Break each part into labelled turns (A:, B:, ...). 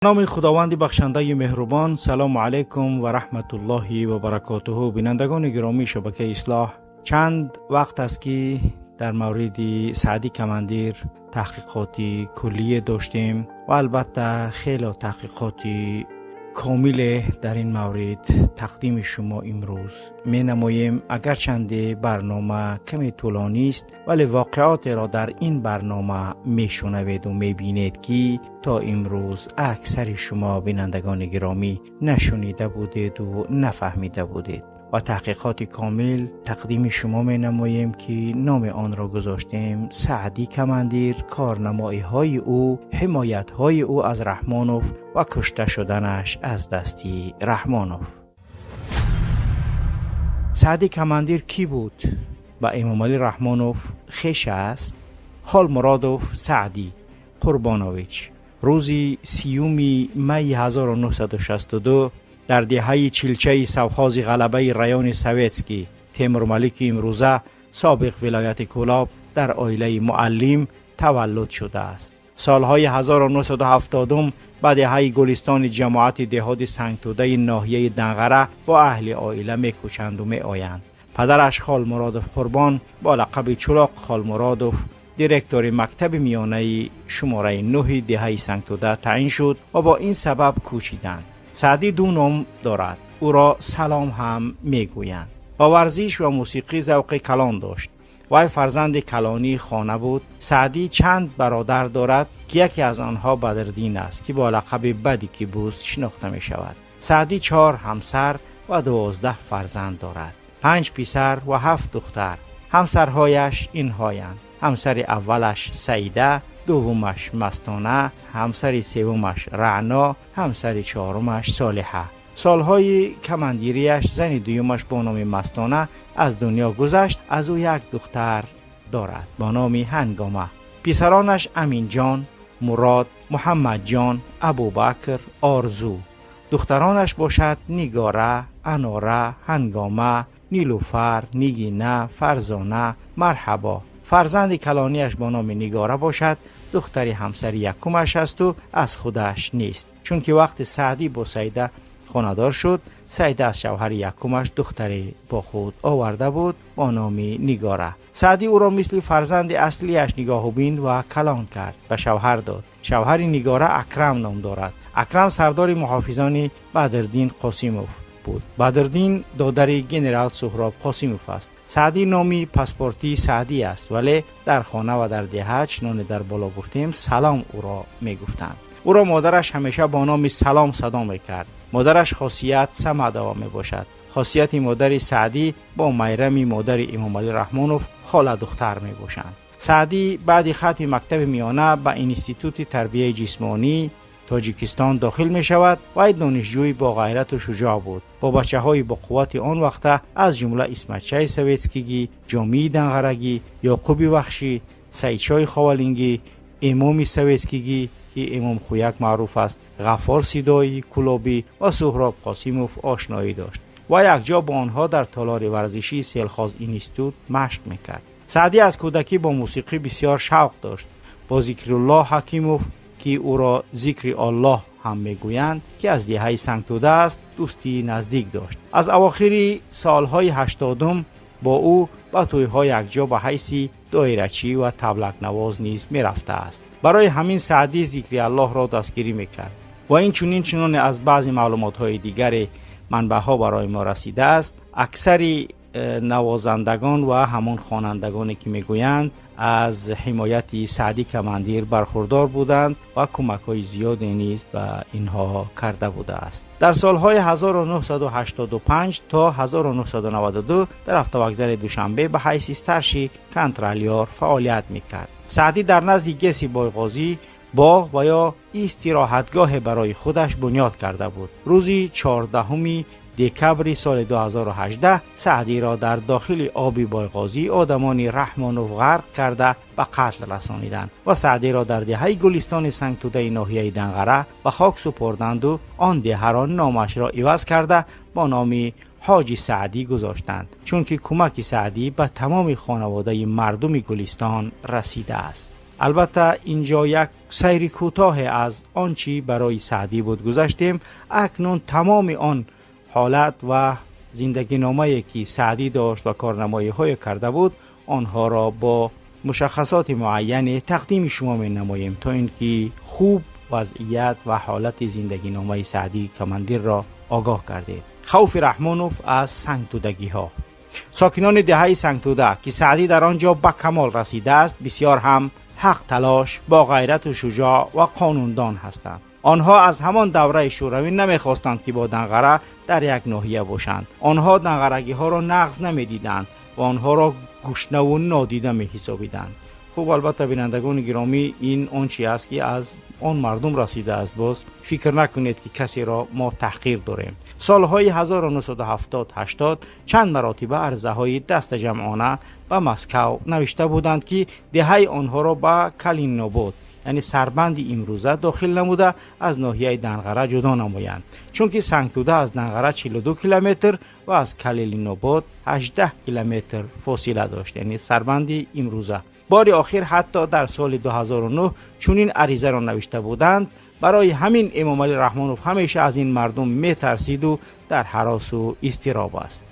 A: Номи Худованди бахшандаи меҳрубон. Салому алайкум ва раҳматуллоҳи ва баракотуҳу. Бинандагони гиромии шабакаи Ислоҳ, чанд вақт аст, ки дар мавриди Саъдӣ Камандир таҳқиқоти куллие доштем ва албатта хело таҳқиқоти комиле дар ин маврид тақдими шумо имрӯз менамоем. Агарчанде барнома каме тӯлонист, вале воқеотеро дар ин барнома мешунаведу мебинед, ки то имрӯз аксари шумо, бинандагони гиромӣ, нашунида будеду нафаҳмида будед ва таҳқиқоти комил тақдими шумо менамоем, ки номи онро гузоштем «Саъдӣ Камандир: корнамоиҳои ӯ, ҳимоятҳои ӯ аз Раҳмонов ва кушта шуданаш аз дасти Раҳмонов». Саъдӣ Камандир кӣ буд? Ба Эмомалӣ Раҳмонов хеш аст? Холмуродов Саъдӣ Қурбонович рӯзи 30-уми майи 1962 дар деҳаи Чилчаи совхози Ғалабаи райони Советский, Темурмалики имрӯза, собиқ вилояти Кӯлоб, дар оилаи муаллим таваллуд шудааст. Солҳои 1970 ба деҳаи Гулистони ҷамоати деҳоти Сангтӯдаи ноҳияи Данғара бо аҳли оила мекӯчанду меоянд. Падараш Холмуродов Қурбон бо лақаби Чулоқ Холмуродов директори мактаби миёнаи шумораи 9-и деҳаи Сангтӯда таъин шуд ва бо ин сабаб кӯчиданд. Саъдӣ ду ном дорад, ӯро Салом ҳам мегӯянд. Ба варзиш ва мусиқӣ завқи калон дошт. Вай фарзанди калонии хона буд. Саъдӣ чанд бародар дорад, ки яке аз онҳо Бадрдин аст, ки бо лақаби Бади Кибуз шинохта мешавад. Саъдӣ чор ҳамсар ва 12 фарзанд дорад: панҷ писар ва ҳафт духтар. Ҳамсарҳояш инҳоянд: ҳамсари аввалаш Саида, дуввумаш Мастона, ҳамсари севумаш Раъно, ҳамсари чорумаш Солиҳа. Солҳои камандирияш зани дуюмаш бо номи Мастона аз дунё гузашт. Аз ӯ як духтар дорад бо номи Ҳангома. Писаронаш Аминҷон, Мурод, Муҳаммадҷон, Абубакр, Орзу. Духтаронаш бошад Нигора, Анора, Ҳангома, Нилуфар, Нигина, Фарзона, Марҳабо. Фарзанди калонияш бо номи Нигора бошад, духтари ҳамсари якумаш асту аз худаш нест, чунки вақти Саъдӣ бо Саида хонадор шуд, Саида аз шавҳари якумаш духтаре бо худ оварда буд бо номи Нигора. Саъдӣ ӯро мисли фарзанди аслияш нигоҳубин ва калон кард, ба шавҳар дод. Шавҳари Нигора Акрам ном дорад. Акрам сардори муҳофизони Бадрдин Қосимов буд. Бадрдин додари генерал Суҳроб Қосимов аст. Саъдӣ номи паспортии Саъдӣ аст, вале дар хона ва дар деҳа, чуноне дар боло гуфтем, Салом ӯро мегуфтанд. Ӯро модараш ҳамеша бо номи Салом садо мекард. Модараш Хосият Самадова мебошад. Хосияти модари Саъдӣ бо Майрами модари Эмомалӣ Раҳмонов холадухтар мебошанд. Саъдӣ баъди хатми мактаби миёна ба Институти тарбияи ҷисмонӣ Тоҷикистон дохил мешавад. Вай донишҷӯи бо ғайрату шуҷоъ буд. Бо бачаҳои боқуввати он вақта, аз ҷумла Исматчаи Советскигӣ, Ҷомии Данғарагӣ, Ёқуби Вахшӣ, Саидшоҳи Ховалингӣ, Имоми Советскигӣ, ки Имом Хӯяк маъруф аст, Ғаффор Сидои Кӯлобӣ ва Суҳроб Қосимов ошноӣ дошт ва якҷо бо онҳо дар толори варзишии Сельхозинститут машқ мекард. Саъдӣ аз кӯдакӣ бо мусиқӣ бисёр шавқ дошт. Бо Зикруллоҳ Ҳакимов, ки ӯро Зикри Оллоҳ ҳам мегӯянд, ки аз деҳаи Сангтӯда аст, дӯстии наздик дошт. Аз авохири солҳои 80-ум бо ӯ ба тӯйҳо якҷо ба ҳайси доирачӣ ва таблакнавоз низ мерафтааст. Барои ҳамин Саъдӣ Зикри Аллоҳро дастгирӣ мекард. Ва инчунин, чуноне аз баъзе маълумотҳои дигаре манбаъҳо барои мо расидааст, аксари навозандагон ва ҳамон хонандагоне, ки мегӯянд, аз ҳимояти Саъдӣ Камандир бархурдор буданд ва кӯмакҳои зиёде низ ба инҳо карда будааст. Дар солҳои 1985 то 1992 дар автовокзали Душанбе ба ҳайси старший контролёр фаъолият мекард. Саъдӣ дар назди ГЭСи Бойғозӣ боғ ва ё истироҳатгоҳе барои худаш бунёд карда буд. Рӯзи 14-уми декабри соли 2018 Саъдиро дар дохили оби Бойғозӣ одамони Раҳмонов ғарқ карда ба қатл расониданд ва Саъдиро дар деҳаи Гулистони Сангтӯдаи ноҳияи Данғара ба хок супурданду он деҳаро номашро иваз карда бо номи Ҳоҷи Саъдӣ гузоштанд, чунки кӯмаки Саъдӣ ба тамоми хонаводаи мардуми Гулистон расидааст. Албатта, инҷо як сайри кӯтоҳе аз он чӣ барои Саъдӣ буд гузаштем. Акнун тамоми он ҳолат ва зиндагиномае ки Саъдӣ дошт ва корнамоиҳое карда буд, онҳоро бо мушаххасоти муайяне тақдими шумо менамоем, то ин ки хуб вазъият ва ҳолати зиндагиномаи Саъдӣ командирро огоҳ кардед. Хавфи Раҳмонов аз сангтудагиҳо. Сокинони деҳаи Сангтуда, ки Саъдӣ дар он ҷо ба камол расидааст, бисёр ҳам ҳақталош, бо ғайрату шуҷоъ ва қонундон ҳастанд. Онҳо аз ҳамон давраи шӯравӣ намехостанд, ки бо Данғара дар як ноҳия бошанд. Онҳо данғарагиҳоро нағз намедиданд ва онҳоро гушнаву нодида меҳисобиданд. Хуб, албатта, бинандагони гиромӣ, ин он чи аст, ки аз он мардум расидааст. Боз фикр накунед, ки касеро мо таҳқир дорем. Солҳои 1970-80 чанд маротиба арзаҳои дастаҷамъона ба Москав навишта буданд, ки деҳаи онҳоро ба Калининобод, яъне Сарбанди имрӯза, дохил намуда, аз ноҳияи Данғара ҷудо намоянд, чунки Сангтуда аз Данғара 42 километр ва аз Калининобод 18 километр фосила дошт, яъне Сарбанди имрӯза. Бори охир ҳатто дар соли 2009 чунин аризаро навишта буданд. Барои ҳамин Эмомалӣ Раҳмонов ҳамеша аз ин мардум метарсиду дар ҳаросу изтироб аст.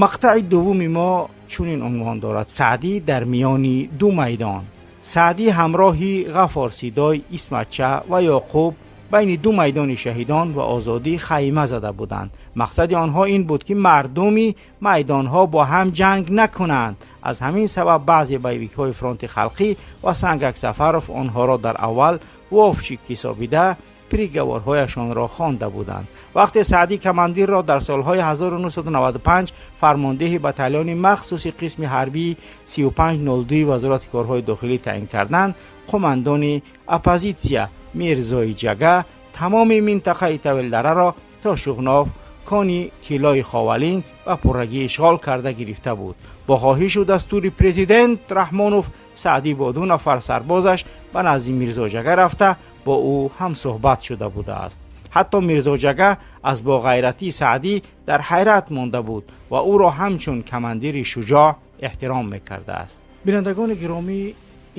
A: Мақтаи дуввуми мо чунин унвон дорад: Саъдӣ дар миёни ду майдон. Саъдӣ ҳамроҳи Ғафор Сидой, Исматча ва Ёқуб байни ду майдони Шаҳидон ва Озодӣ хайма зада буданд. Мақсади онҳо ин буд, ки мардуми майдонҳо бо ҳам ҷанг накунанд. Аз ҳамин сабаб баъзе боевикҳои Фронти халқӣ ва Сангак Сафаров онҳоро дар аввал вовчик ҳисобида, приговорҳояшонро хонда буданд. Вақте Саъдӣ командирро дар солҳои 1995 фармондеҳи батальони махсуси қисми ҳарбии 3502 Вазорати корҳои дохилӣ таъин карданд, қумандони оппозитсия Мирзои Ҷага тамоми минтақаи Тавилдараро то Шуғнов, кони тиллои Ховалинг ба пуррагӣ ишғол карда гирифта буд. Бо хоҳишу дастури президент Раҳмонов Саъдӣ бо ду нафар сарбозаш ба назди Мирзоҷага рафта, бо ӯ ҳамсӯҳбат шуда будааст. Ҳатто Мирзоҷага аз боғайратии Саъдӣ дар ҳайрат монда буд ва ӯро ҳамчун командири шуҷоъ эҳтиром мекардааст. Бинандагони гиромӣ,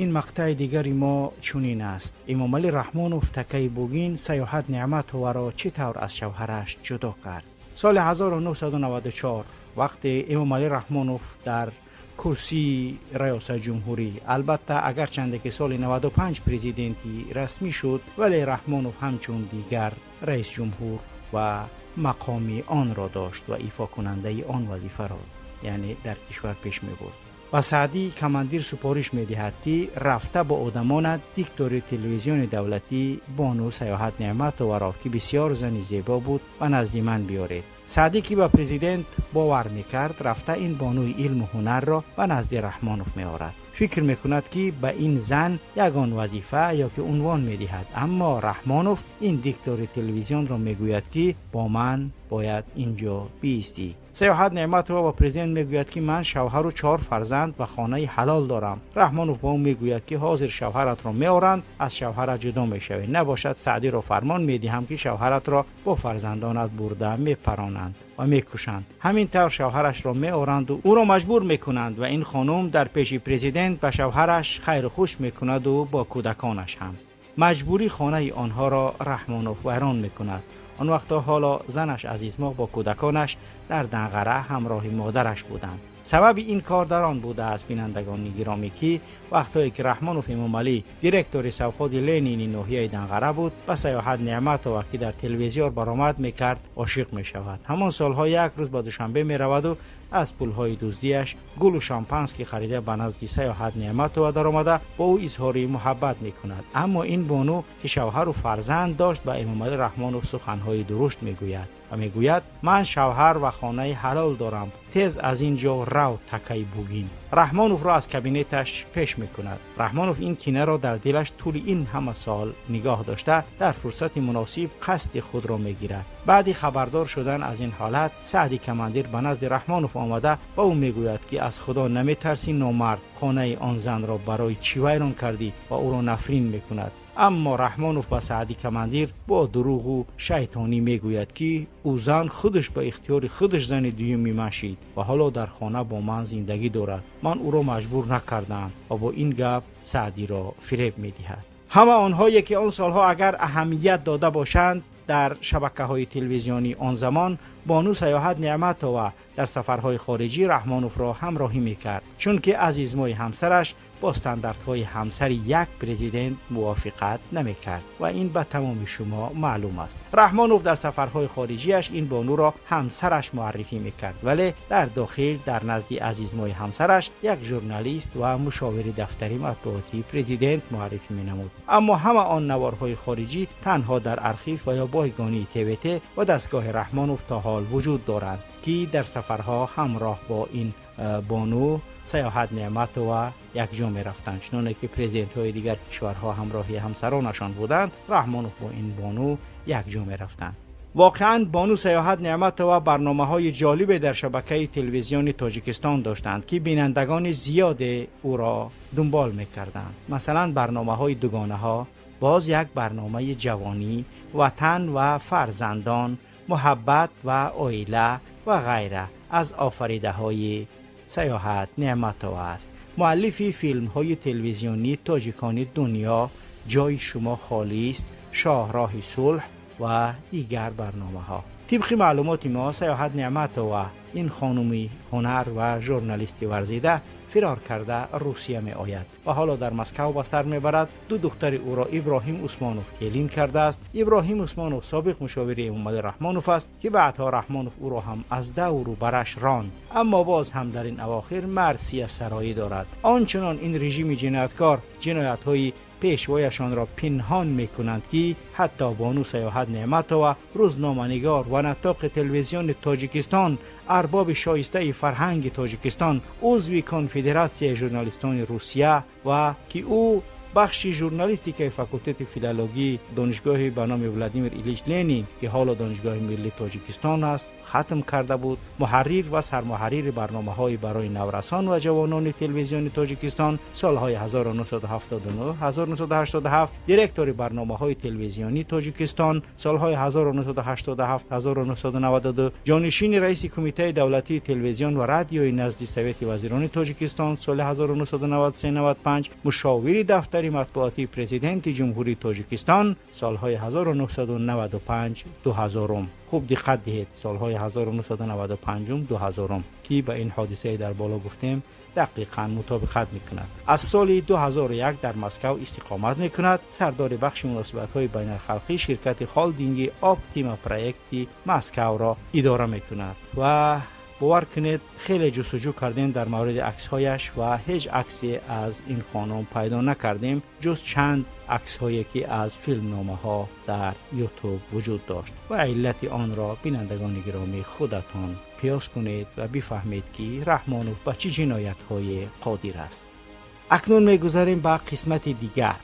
A: ин мақтаи дигари мо чунин аст: Эмомалӣ Раҳмонов такаи бугин Саёҳат Неъматоваро чӣ тавр аз шавҳараш ҷудо кард. Соли 1994, вақте Эмомалӣ Раҳмонов дар курсии раёсати ҷумҳурӣ, албатта, агарчанде ки соли 95 президенти расмӣ шуд, вале Раҳмонов ҳамчун дигар раисҷумҳур ва мақоми онро дошт ва ифокунандаи он вазифаро, яъне дар кишвар, пеш мебурд. Ба Саъдӣ командир супориш медиҳад, ки рафта бо одамонат диктори телевизиони давлатӣ бону Саёҳат Неъматоваро, ки бисёр зани зебо буд, ба назди ман биёред. Саъдӣ, ки ба президент бовар мекард, рафта ин бонуи илму ҳунарро ба назди Раҳмонов меорад. Фикр мекунад, ки ба ин зан ягон вазифа ё ки унвон медиҳад, аммо Раҳмонов ин диктори телевизионро мегӯяд, ки бо ман бояд ин ҷо биистӣ. Саёҳат Неъматова ба президент мегӯяд, ки ман шавҳару чор фарзанд ва хонаи ҳалол дорам. Раҳмонов ба ӯ мегӯяд, ки ҳозир шавҳаратро меоранд, аз шавҳарат ҷудо мешавӣ, набошад Саъдиро фармон медиҳам, ки шавҳаратро бо фарзандонат бурда мепаронанд ва мекушанд. Ҳамин тавр шавҳарашро меоранду ӯро маҷбур мекунанд ва ин хонум дар пеши президент ба шавҳараш хайру хуш мекунаду бо кӯдаконаш ҳам. Маҷбурӣ хонаи онҳоро Раҳмонов вайрон мекунад. Он вақто ҳоло занаш Азизмоҳ бо кӯдаконаш дар Данғара ҳамроҳи модараш буданд. Сабаби ин кор дар он будааст, бинандагони гиромӣ, ки вақтое ки Раҳмонов Эмомалӣ директори совхози Ленини ноҳияи Данғара буд, ба Саёҳат Неъматова, ки дар телевизион баромад мекард, ошиқ мешавад. Ҳамон солҳо як рӯз ба Душанбе мераваду аз пулҳои дуздиаш гулу шампанский харида, ба назди Саёҳат Неъматова даромада, бо ӯ изҳори муҳаббат мекунад. Аммо ин бону, ки шавҳару фарзанд дошт, ба Эмомалӣ Раҳмонов суханҳои дурушт мегӯяд ва мегӯяд: «Ман шавҳар ва хонаи ҳалол дорам, тез аз ин ҷо рав, такаи бугин». Раҳмоновро аз кабинеташ пеш мекунад. Раҳмонов ин кинаро дар дилаш тӯли ин ҳама сол нигоҳ дошта, дар фурсати муносиб қасди худро мегирад. Баъди хабардор шудан аз ин ҳолат, Саъди командир ба назди Раҳмонов омада, ба ӯ мегӯяд, ки аз Худо наметарсӣ, номард, хонаи он занро барои чӣ вайрон кардӣ? Ва ӯро нафрин мекунад. Аммо Раҳмонов ба Саъди командир бо дурӯғу шайтонӣ мегӯяд, ки ӯ зан худаш ба ихтиёри худаш зани дуюми ман шид ва ҳоло дар хона бо ман зиндагӣ дорад, ман ӯро маҷбур накардаам, ва бо ин гап Саъдиро фиреб медиҳад. Ҳама онҳое, ки он солҳо агар аҳамият дода бошанд, дар шабакаҳои телевизионӣ он замон бону Саёҳат Неъматова дар сафарҳои хориҷӣ Раҳмоновро ҳамроҳӣ мекард, чунки азизмои ҳамсараш бо стандартҳои ҳамсари як президент мувофиқат намекард ва ин ба тамоми шумо маълум аст. Раҳмонов дар сафарҳои хориҷиаш ин бонуро ҳамсараш муаррифӣ мекард, вале дар дохил дар назди азизмои ҳамсараш як журналист ва мушовири дафтари матбуотии президент муаррифӣ менамуд. Аммо ҳама он наворҳои хориҷӣ танҳо дар архив ва ё бойгонии ТВТ ва дастгоҳи Раҳмонов то ҳол вуҷуд доранд, ки дар сафарҳо ҳамроҳ бо ин бону Саёҳат Неъматова якҷо мерафтанд. Чуноне ки президентҳои дигар кишварҳо ҳамроҳи ҳамсаронашон буданд, Раҳмонов бо ин бону якҷо мерафтанд. Воқеан, бону Саёҳат Неъматова барномаҳои ҷолибе дар шабакаи телевизиони Тоҷикистон доштанд, ки бинандагони зиёде ӯро дунбол мекарданд. Масалан, барномаҳои дугонаҳо, боз як барномаи ҷавонӣ, ватан ва фарзандон, муҳаббат ва оила ва ғайра аз офаридаҳои Саёҳат Неъматова аст. Муаллифи филмҳои телевизионии Тоҷикони дунё, Ҷои шумо холист, Шоҳроҳи сулҳ ва дигар барномаҳо. Тибқи маълумоти мо, Саёҳат Неъматова, ин хонуми ҳунар ва журналисти варзида, фирор карда Русия меояд ва ҳоло дар Москав ба сар мебарад. Ду духтари ӯро Иброҳим Усмонов келин кардааст. Иброҳим Усмонов собиқ мушовири Эмомалӣ Раҳмонов аст, ки баъдҳо Раҳмонов ӯро ҳам аз давру бараш ронд, аммо боз ҳам дар ин авохир марсиясароӣ дорад. Он чунон ин режими ҷинояткор ҷиноятҳои пешвояшонро пинҳон мекунанд, ки ҳатто бону Саёҳат Неъматова, рӯзноманигор ва наттоқи телевизиони Тоҷикистон, арбоби шоистаи фарҳанги Тоҷикистон, узви Конфедератсияи журналистони Русия ва ки ӯ бахши журналистикаи факултети филологии донишгоҳи ба номи Владимир Ильич Ленин, ки ҳоло Донишгоҳи миллии Тоҷикистон аст, хатм карда буд, муҳаррир ва сармуҳаррири барномаҳои барои наврасон ва ҷавонони телевизиони Тоҷикистон солҳои 1979-1987, директори барномаҳои телевизионии Тоҷикистон солҳои 1987-1992, ҷонишини раиси Кумитаи давлатии телевизион ва радиои назди Совети вазирони Тоҷикистон соли 1993-95, мушовири дафтари матбуотии президенти Ҷумҳурии Тоҷикистон солҳои 1995-2000. Хуб диққат диҳед, солҳои 1995-2000, ки ба ин ҳодисае дар боло гуфтем дақиқан мутобиқат мекунад. Аз соли 2001 дар Москав истиқомат мекунад. Сардори бахши муносибатҳои байналхалқӣ ширкати холдинги Оптима Проекти Москавро идора мекунад. Ва бовар кунед, хеле ҷустуҷӯ кардем дар мавриди аксҳояш ва ҳеҷ аксе аз ин хонум пайдо накардем, ҷуз чанд аксҳое, ки аз филмномаҳо дар Ютуб вуҷуд дошт. Ва иллати онро, бинандагони гиромӣ, худатон қиёс кунед ва бифаҳмед, ки Раҳмонов ба чӣ ҷиноятҳое қодир аст. Акнун мегузарем ба қисмати дигар.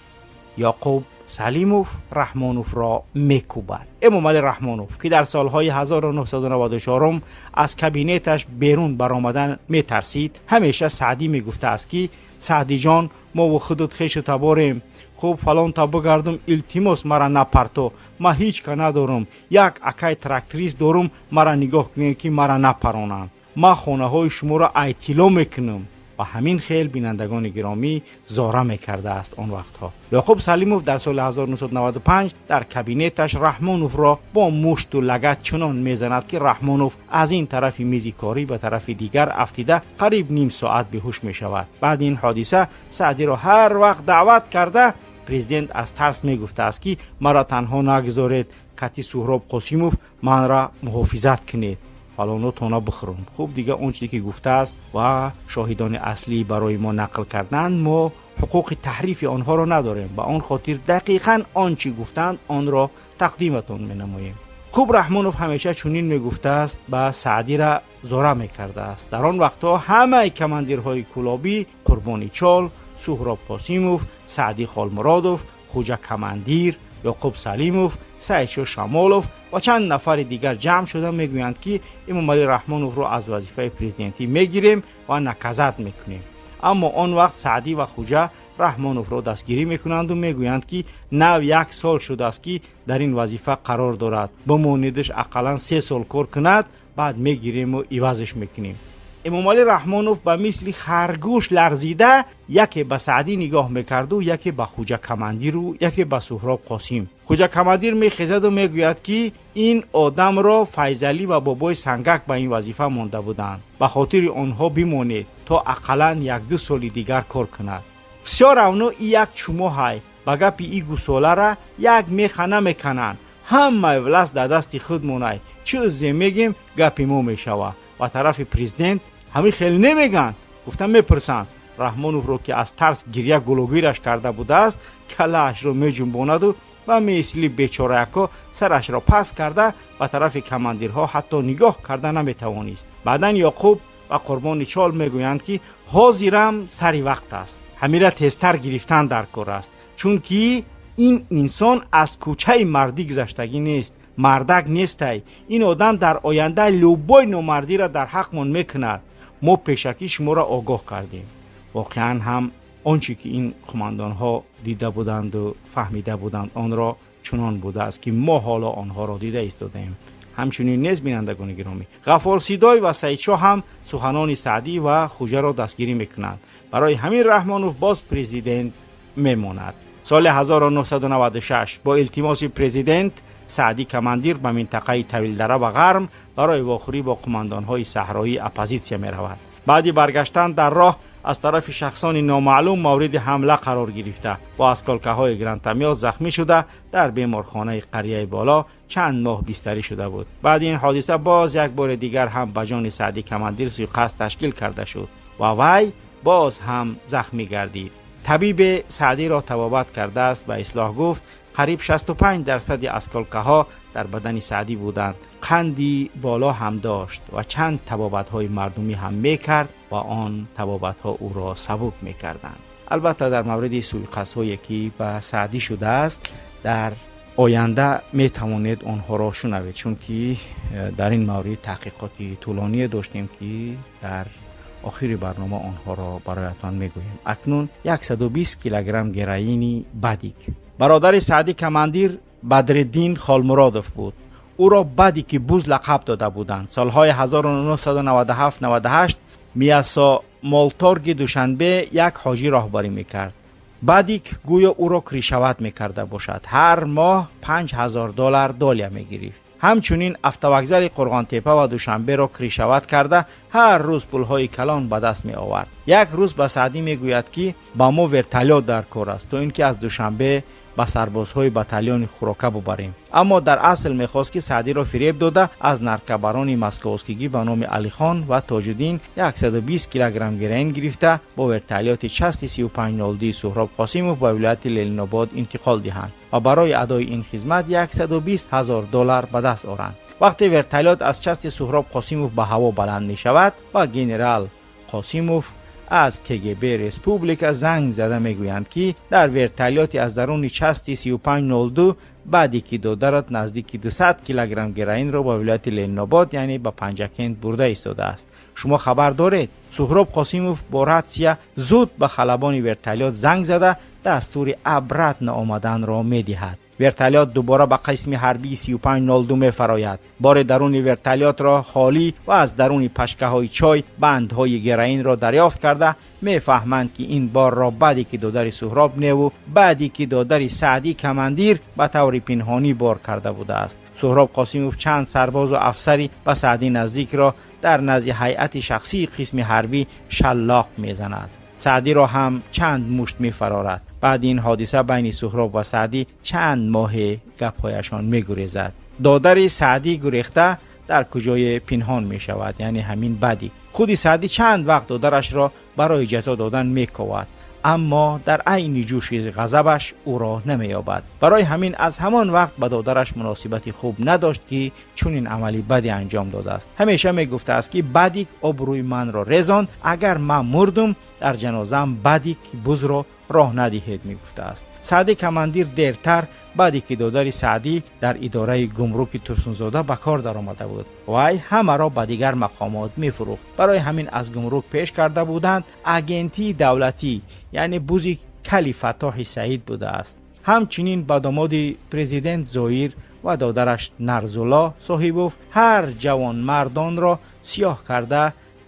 A: Ёқуб Салимов Раҳмоновро мекӯбад. Эмомалӣ Раҳмонов, ки дар солҳои 1994 аз кабинеташ берун баромадан метарсид, ҳамеша Саъдӣ мегуфтааст, ки Саъдиҷон, мову худут хешу таборем, хуб фалонта бигардум, илтимос, мара напарто, ман ҳеҷ ка надорам, як акай тракторист дорум, мара нигоҳ кунед, ки мара напаронанд, ман хонаҳои шуморо айтило мекунам. Ва ҳамин хел, бинандагони гиромӣ, зора мекардааст он вақтҳо. Ёқуб Салимов дар соли 1995 дар кабинеташ Раҳмоновро бо мушту лагат чунон мезанад, ки Раҳмонов аз ин тарафи мизи корӣ ба тарафи дигар афтида, қариб ним соат беҳуш мешавад. Баъди ин ҳодиса Саъдиро ҳар вақт даъват карда, президент аз тарс мегуфтааст, ки мара танҳо нагузоред, кати Суҳроб Қосимов манра муҳофизат кунед, фалоно тона бихӯрам. Хуб, дига он чизе ки гуфтааст ва шоҳидони аслӣ барои мо нақл карданд, мо ҳуқуқи таҳрифи онҳоро надорем, ба он хотир дақиқан он чӣ гуфтанд, онро тақдиматон менамоем. Хуб, Раҳмонов ҳамеша чунин мегуфтааст, ба Саъдира зора мекардааст. Дар он вақтҳо ҳамаи командирҳои кӯлобӣ, Қурбони Чол, Суҳроб Қосимов, Саъдӣ Холмуродов, Хуҷа командир, Ёқуб Салимов, Саидшо Шамолов ва чанд нафари дигар ҷамъ шуда мегӯянд, ки Эмомалӣ Раҳмоновро аз вазифаи президентӣ мегирем ва наказать мекунем. Аммо он вақт Саъдӣ ва Хуҷа Раҳмоновро дастгирӣ мекунанду мегӯянд, ки нав як сол шудааст, ки дар ин вазифа қарор дорад, бимонедаш, ақаллан 3 сол кор кунад, баъд мегирему ивазш мекунем. Эмомалӣ Раҳмонов ба мисли харгӯш ларзида яке ба Саъдӣ нигоҳ мекарду, яке ба Хуҷа командиру, яке ба Суҳроб Қосим. Хуҷа командир мехезаду мегӯяд, ки ин одамро Файзалӣ ва Бобои Сангак ба ин вазифа монда буданд, ба хотири онҳо бимонед, то ақаллан 1-ду соли дигар кор кунад. Всё равно и як чумоҳай, ба гапи и гусолара як меха намекананд. Ҳамаи власть дар дасти худ монай, чизе мегем, гапи мо мешава. Ба тарафи президент ҳамин хел немеган, гуфта мепурсанд. Раҳмоновро, ки аз тарс гиря гулогираш карда будааст, калаашро меҷунбонаду ба мисли бечораяко сарашро паст карда ба тарафи командирҳо ҳатто нигоҳ карда наметавонист. Баъдан Ёқуб ва Қурбони Чол мегӯянд, ки ҳозирам сари вақт аст, ҳамира тезтар гирифтан дар кор аст, чунки ин инсон аз кӯчаи мардӣ гузаштагӣ нест, мардак нестай. Ин одам дар оянда любой номардиро дар ҳақмон мекунад. Мо пешакӣ шуморо огоҳ кардем. Воқеан ҳам он чӣ ки ин қумандонҳо дида буданду фаҳмида буданд, онро чунон будааст, ки мо ҳоло онҳоро дида истодаем. Ҳамчунин нест, бинандагони гиромӣ? Ғаффор Сидой ва Саидшоҳ ҳам суханони Саъдӣ ва Хуҷаро дастгирӣ мекунанд. Барои ҳамин Раҳмонов боз президент мемонад. Соли 1996 бо илтимоси президент Саъдӣ командир ба минтақаи Тавилдара ва Ғарм барои вохӯрӣ бо қумандонҳои саҳроии оппозитсия меравад. Баъди баргаштан дар роҳ аз тарафи шахсони номаълум мавриди ҳамла қарор гирифта, бо осколкаҳои гранатомёт захмӣ шуда, дар беморхонаи Қарияи Боло чанд моҳ бистарӣ шуда буд. Баъди ин ҳодиса боз як бори дигар ҳам ба ҷони Саъдӣ командир суиқасд ташкил карда шуд ва вай боз ҳам захмӣ гардид. Табибе Саъдиро табобат кардааст, ба ислоҳ гуфт, қариб 65 дарсади осколкаҳо дар бадани Саъдӣ буданд, қанди боло ҳам дошт ва чанд табобатҳои мардумӣ ҳам мекард ва он табобатҳо ӯро сабук мекарданд. Албатта, дар мавриди суиқасдҳое ки ба Саъдӣ шудааст, дар оянда метавонед онҳоро шунавед, чунки дар ин маврид таҳқиқоти тӯлоние доштем, ки дар охири барнома онҳоро бароятон мегӯем. Акнун 120 килограмм героини Бадик. Бародари Саъдӣ командир Бадриддин Холмуродов буд. Ӯро Бадики Буз лақаб дода буданд. Солҳои 1997-98 Миасо Молторги Душанбе як ҳоҷӣ роҳбарӣ мекард. Бадик гӯё ӯро крышевать мекарда бошад, ҳар моҳ 5000 доллар доля мегирифт. Ҳамчунин автовокзали Қурғонтепа ва Душанберо крышевать карда, ҳар рӯз пулҳои калон ба даст меовард. Як рӯз ба Саъдӣ мегӯяд, ки ба мо вертолёт дар кор аст, то ин ки аз Душанбе ба сарбозҳои батальони хӯрока бубарем. Аммо дар асл мехост, ки Саъдиро фиреб дода, аз наркобарони московскигӣ ба номи Алихон ва Тоҷиддин 120 килограмм героин гирифта, бо вертолёти части 3502 Суҳроб Қосимов ба вилояти Ленинобод интиқол диҳанд ва барои адои ин хизмат 120 ҳазор доллар ба даст оранд. Вақте вертолёт аз части Суҳроб Қосимов ба ҳаво баланд мешавад ва генерал Қосимов аз КГБ республика занг зада мегӯянд, ки дар вертолёти аз даруни части 3502 баъде ки додарат наздики 200 килограмм героинро ба вилояти Ленинобод, яъне ба Панҷакент, бурда истодааст, шумо хабар доред? Суҳроб Қосимов бо ратсия зуд ба халабони вертолёт занг зада, дастури обратно омаданро медиҳад. Вертолёт дубора ба қисми ҳарбии 3502 мефарояд. Бори даруни вертолётро холӣ ва аз даруни пачкаҳои чой бандҳои героинро дарёфт карда, мефаҳманд, ки ин борро баъде ки додари Суҳроб неву баъде ки додари Саъдӣ командир ба таври пинҳонӣ бор карда будааст. Суҳроб Қосимов чанд сарбозу афсари ба Саъдӣ наздикро дар назди ҳайати шахсии қисми ҳарбӣ шаллоқ мезанад. Саъдиро ҳам чанд мушт мефарорад. Баъди ин ҳодиса байни Суҳроб ва Саъдӣ чанд моҳе гапҳояшон мегурезад. Додари Саъдӣ гурехта дар куҷое пинҳон мешавад, яъне ҳамин Бадик. Худи Саъдӣ чанд вақт додарашро барои ҷазо додан мековад, аммо дар айни ҷӯши ғазабаш ӯро намеёбад. Барои ҳамин аз ҳамон вақт ба додараш муносибати хуб надошт, ки чунин амали баде анҷом додааст. Ҳамеша мегуфтааст, ки Бадик обрӯи манро резонд, агар ман мурдум, дар ҷанозаам Бадик Бузро Роҳ надиҳед, мегуфтааст. Саъди командир дертар, баъде ки додари Саъдӣ дар идораи гумруки Турсунзода ба кор даромада буд, вай ҳамаро ба дигар мақомот мефурӯхт. Барои ҳамин аз гумрук пеш карда буданд. Агентии давлатӣ, яъне бузи кали Фаттоҳи Саид будааст. Ҳамчунин ба домоди президент Зоир ва додараш Нарзулло Соҳибов ҳар ҷавонмардонро сиёҳ карда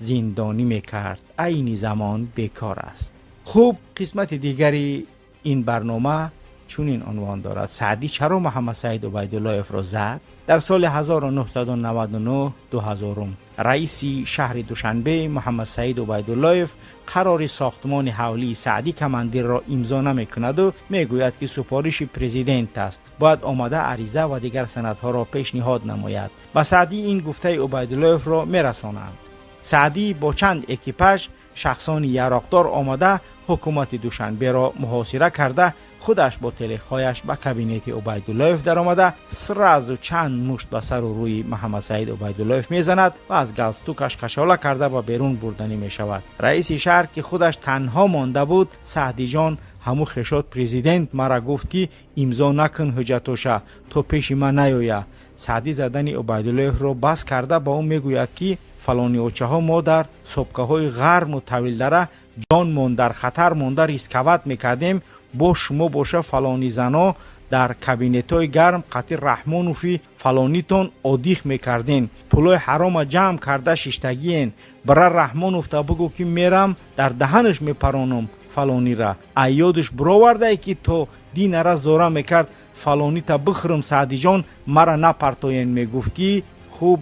A: зиндонӣ мекард. Айни замон бекор аст. Хуб, қисмати дигари ин барнома чунин унвон дорад: Саъдӣ чаро Муҳаммадсаид Убайдуллоевро зад? Дар соли 1999 2000 раиси шаҳри Душанбе Муҳаммадсаид Убайдуллоев қарори сохтмони ҳавлии Саъдӣ командирро имзо намекунаду мегӯяд, ки супориши президент аст, бояд омада ариза ва дигар санадҳоро пешниҳод намояд. Ба Саъдӣ ин гуфтаи Убайдуллоевро мерасонанд. Саъдӣ бо чанд экипаж шахсони яроқдор омада, ҳукумати Душанберо муҳосира карда, худаш бо телехҳояш ба кабинети Убайдуллоев даромада, сразу чанд мушт ба сару рӯи Муҳаммадсаид Убайдуллоев мезанад ва аз галстукаш кашола карда ба берун бурданӣ мешавад. Раиси шаҳр, ки худаш танҳо монда буд, «Саъдиҷон, ҳаму хешот президент мара гуфт, ки имзо накун ҳуҷҷатоша, то пеши ман наёя». Саъдӣ задани Убайдуллоевро бас карда, ба ӯ мегӯяд, ки фалони очаҳо, мо дар сопкаҳои ғарму Тавилдара ҷонмон дар хатар монда рисковать мекардем, бо шумо боша фалони зано дар кабинетҳои гарм қати Раҳмонофи фалонитон отдых мекарден, пулои ҳарома ҷамъ карда шиштагиен. Бира, Раҳмоновта бугӯ, ки мерам дар даҳанаш мепаронам фалонира. Айёдаш бировардае, ки то динара зора мекард, фалонита бихӯрам, Саъдиҷон, мара напартоен, мегуфт. Ки хуб,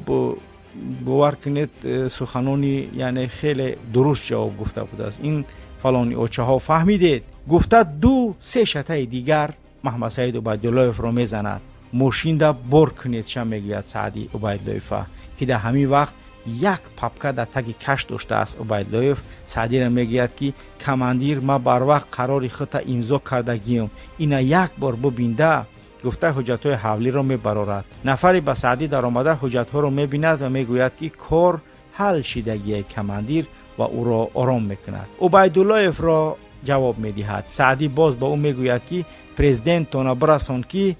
A: бовар кунед, суханони яъне хеле дуруст ҷавоб гуфта будааст ин фалони очаҳо, фаҳмидед, гуфта, ду се шатаи дигар Маҳмадсаид Убайдуллоевро мезанад. «Мошинда бор кунед ша», мегӯяд Саъди Убайдуллоева, ки дар ҳамин вақт як папка дар таги каш доштааст Убайдуллоев. Саъдира мегӯяд, ки «Командир, ман барвақт қарори худта имзо кардагиём, ина як бор бубинда», гуфта, ҳуҷҷатҳои ҳавлиро мебарорад. Нафаре ба Саъдӣ даромада, ҳуҷҷатҳоро мебинад ва мегӯяд, ки кор ҳал шидагие, командир, ва ӯро ором мекунад. Убайдуллоевро ҷавоб медиҳад. Саъдӣ боз ба ӯ мегӯяд, ки президенттона бирасон, ки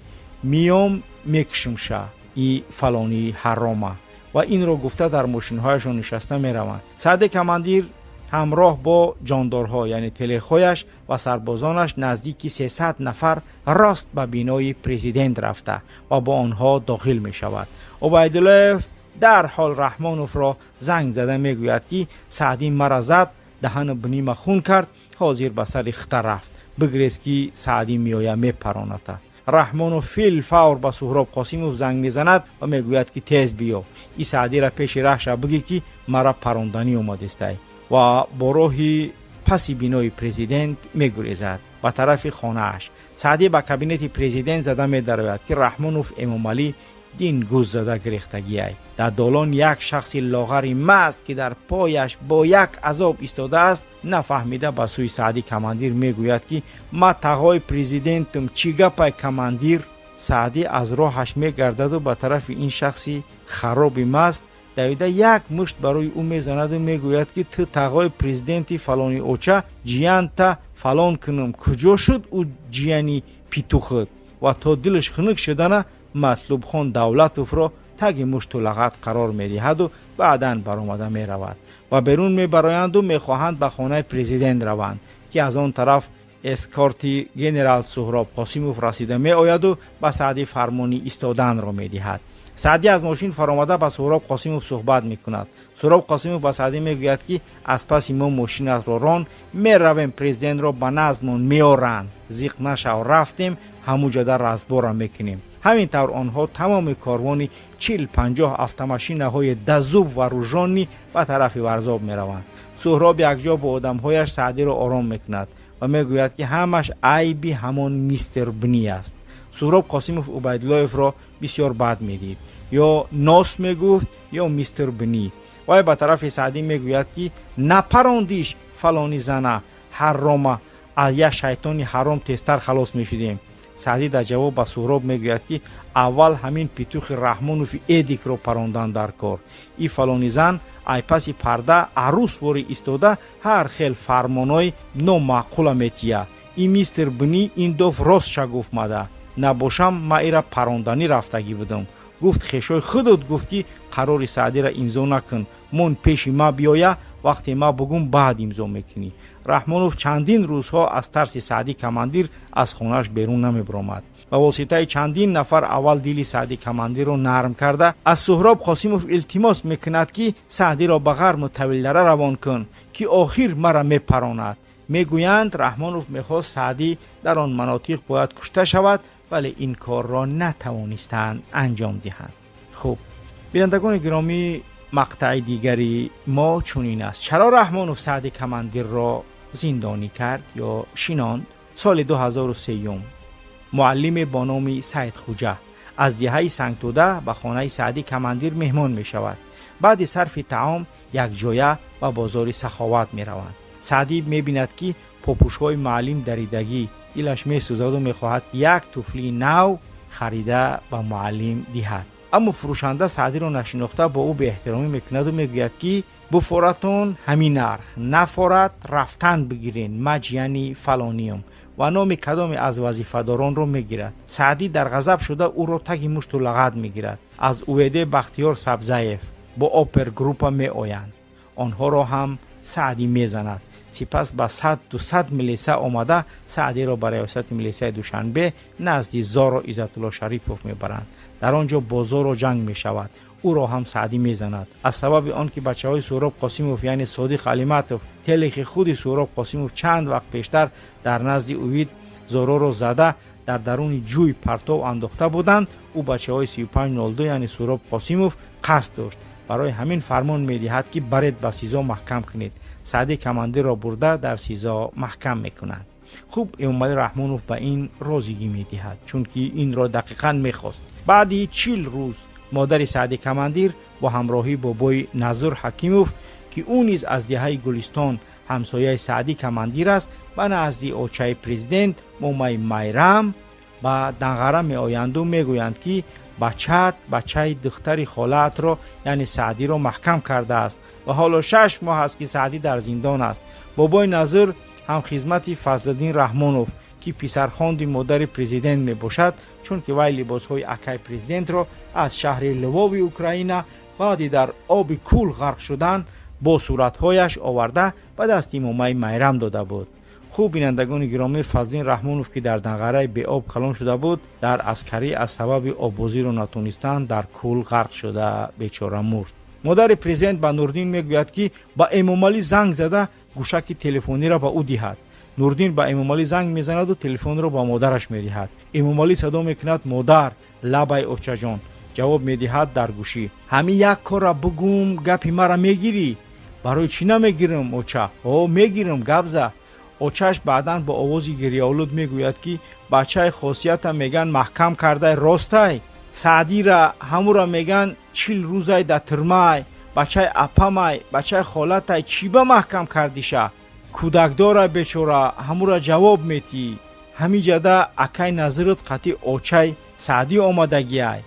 A: миём мекушумша и фалонии ҳарома. Ва инро гуфта, дар мошинҳояшон нишаста мераванд. Саъди командир ҳамроҳ бо ҷондорҳо, яъне телехҳояш ва сарбозонаш, наздики 300 нафар, рост ба бинои президент рафта ва бо онҳо дохил мешавад. Убайдуллоев дарҳол Раҳмоновро занг зада мегӯяд, ки Саъдӣ мара зад, даҳану бинима хун кард, ҳозир ба сари хита рафт, бигрез, ки Саъдӣ меоя, мепароната. Раҳмонов филфавр ба Суҳроб Қосимов занг мезанад ва мегӯяд, ки тез биё, и Саъдира пеши раҳша бигӣ, ки мара паронданӣ омадестай. Ва бо роҳи паси бинои президент мегурезад ба тарафи хонааш. Саъдӣ ба кабинети президент зада медарояд, ки Раҳмонов Эмомалӣ дин гуз зада гирехтагиай. Дар долон як шахси лоғари маст, ки дар пояш бо як азоб истодааст, нафаҳмида ба сӯи Саъдӣ командир мегӯяд, ки ма тағои президентум, чӣ гапай, командир? Саъдӣ аз роҳаш мегардаду ба тарафи ин шахси хароби маст давида, як мушт барои ӯ мезанаду мегӯяд, ки ту тағои президенти фалони оча, ҷиянта фалон кунам, куҷо шуд ӯ ҷияни питухат? Ва то дилаш хунук шудана, Матлубхон Давлатовро таги мушту лағат қарор медиҳаду баъдан баромада меравад. Ва берун мебароянду мехоҳанд ба хонаи президент раванд, ки аз он тараф эскорти генерал Суҳроб Қосимов расида меояду ба Саъдӣ фармони истоданро медиҳад. Саъдӣ аз мошин фаромада, ба Суҳроб Қосимов суҳбат мекунад. Суҳроб Қосимов ба Саъдӣ мегӯяд, ки аз паси мо мошинатро рон, меравем, президентро ба наздмон меоранд, зиқ нашав, рафтем, ҳамуҷода разбора мекунем. Ҳамин тавр онҳо тамоми корвони 40-50 автомашинаҳои дазуб ва ружонӣ ба тарафи Варзоб мераванд. Суҳроб якҷо бо одамҳояш Саъдиро ором мекунад ва мегӯяд, ки ҳамаш айби ҳамон мистер Бни аст. Суҳроб Қосимов Убайдуллоевро бисёр бад медид, ё нос мегуфт, ё мистер Бни. Вай ба тарафи Саъдӣ мегӯяд, ки напарондиш фалони зана ҳаррома, аз як шайтони ҳаром тезтар халос мешудем. Саъдӣ дар ҷавоб ба Суҳроб мегӯяд, ки аввал ҳамин петухи Раҳмонови Эдикро парондан дар кор. И фалони зан ай паси парда арӯс вори истода, ҳар хел фармонои номаъқула метия. И мистер бни ин доф ростша гуфт мада, набошам ма ира паронданӣ рафтагӣ будам. Гуфт, хешои худут гуфт, ки қарори Саъдира имзо накун, мон пеши ма биёя, вақте ма бугум, баъд имзо мекунӣ. Раҳмонов чандин рӯзҳо аз тарси Саъдӣ командир аз хонааш берун намебаромад. Ба воситаи чандин нафар аввал дили Саъдӣ командирро нарм карда, аз Суҳроб Қосимов илтимос мекунад, ки Саъдиро ба Ғарму Тавилдара равон кун, ки охир мара мепаронад. Мегӯянд, Раҳмонов мехост Саъдӣ дар он манотиқ бояд кушта шавад, вале ин корро натавонистанд анҷом диҳанд. Хуб, бинандагони гиромӣ, мақтаи дигари мо чунин аст: чаро Раҳмонов Саъди командирро зиндонӣ кард ё шинонд? Соли 2003 муаллиме бо номи Саидхуҷа аз деҳаи Сангтӯда ба хонаи Саъди командир меҳмон мешавад. Баъди сарфи таом якҷоя ба бозори Саховат мераванд. Саъдӣ мебинад, ки попӯшҳои муаллим даридагӣ. Дилаш месӯзаду мехоҳад як туфлии нав харида ба муаллим диҳад. Аммо фурӯшанда Саъдиро нашинохта бо ӯ беэҳтиромӣ мекунаду мегӯяд, ки буфоратон ҳамин нарх, нафорат рафтан бигирен, маҷияни фалониюм, ва номи кадоме аз вазифадоронро мегирад. Саъдӣ дар ғазаб шуда ӯро таги мушту лағат мегирад. Аз УВД Бахтиёр Сабзаев бо опергруппа меоянд, онҳоро ҳам Саъдӣ мезанад. Сипас ба сад дусад милиса омада, Саъдиро ба раёсати милисаи Душанбе назди Зоро Иззатулло Шарипов мебаранд. Дар он ҷо бо Зоро ҷанг мешавад, ӯро ҳам Саъдӣ мезанад. Аз сабаби он ки бачаҳои Суҳроб Қосимов, яъне Содиқ Алиматов, телехи худи Суҳроб Қосимов, чанд вақт пештар дар назди УВИД Зороро зада, дар даруни ҷӯй партов андохта буданд, ӯ бачаҳои 3502, яъне Суҳроб Қосимов, қасд дошт. Барои ҳамин фармон медиҳад, ки баред, ба СИЗО маҳкам кунед. Саъдӣ командирро бурда дар СИЗО маҳкам мекунад. Хуб, Эмомалӣ Раҳмонов ба ин розигӣ медиҳад, чунки инро дақиқан мехост. Баъди 40 рӯз модари Саъди командир бо ҳамроҳии бобои Назур Ҳакимов, ки ӯ низ аз деҳаи Гулистон, ҳамсояи Саъдӣ командир аст, ба назди очаи президент момаи Майрам ба Данғара меоянду мегӯянд, ки бачаат бачаи духтари холаатро, яъне Саъдиро, маҳкам кардааст ва ҳоло 6 моҳ аст, ки Саъдӣ дар зиндон аст. Бобои Назир ҳамхизмати Фазлиддин Раҳмонов, ки писархонди модари президент мебошад, чунки вай либосҳои акай президентро аз шаҳри Лвови Украина баъди дар оби кӯл ғарқ шудан бо суратҳояш оварда ба дасти момаи Майрам дода буд. Хуб, бинандагони гиромӣ, Фазлин Раҳмонов, ки дар Данғараи беоб калон шуда буд, дар аскарӣ аз сабаби оббозиро натонистан дар кӯл ғарқ шуда бечора мурд. Модари президент ба Нурдин мегӯяд, ки ба Эмомалӣ занг зада гӯшаки телефониро ба ӯ диҳад. Нурдин ба Эмомалӣ занг мезанаду телефонро ба модараш медиҳад. Эмомалӣ садо мекунад: «Модар!» «Лабай, очаҷон», ҷавоб медиҳад дар гӯшӣ. «Ҳамин як корра бугум, гапи мара мегирӣ?» «Барои чӣ намегирам, оча?» «О, мегирам, гап за». Очаш баъдан бо овози гирёолуд мегӯяд, ки бачаи Хосията меган маҳкам кардай, ростай? Саъдира ҳамура меган 40 рӯзай да тюрьмай, бачаи апамай, бачаи холатай, чӣ ба маҳкам кардиша? Кӯдакдора бечора, ҳамура ҷавоб метӣ. Ҳамин ҷада акай Назират қатъи очай Саъдӣ омадагиай.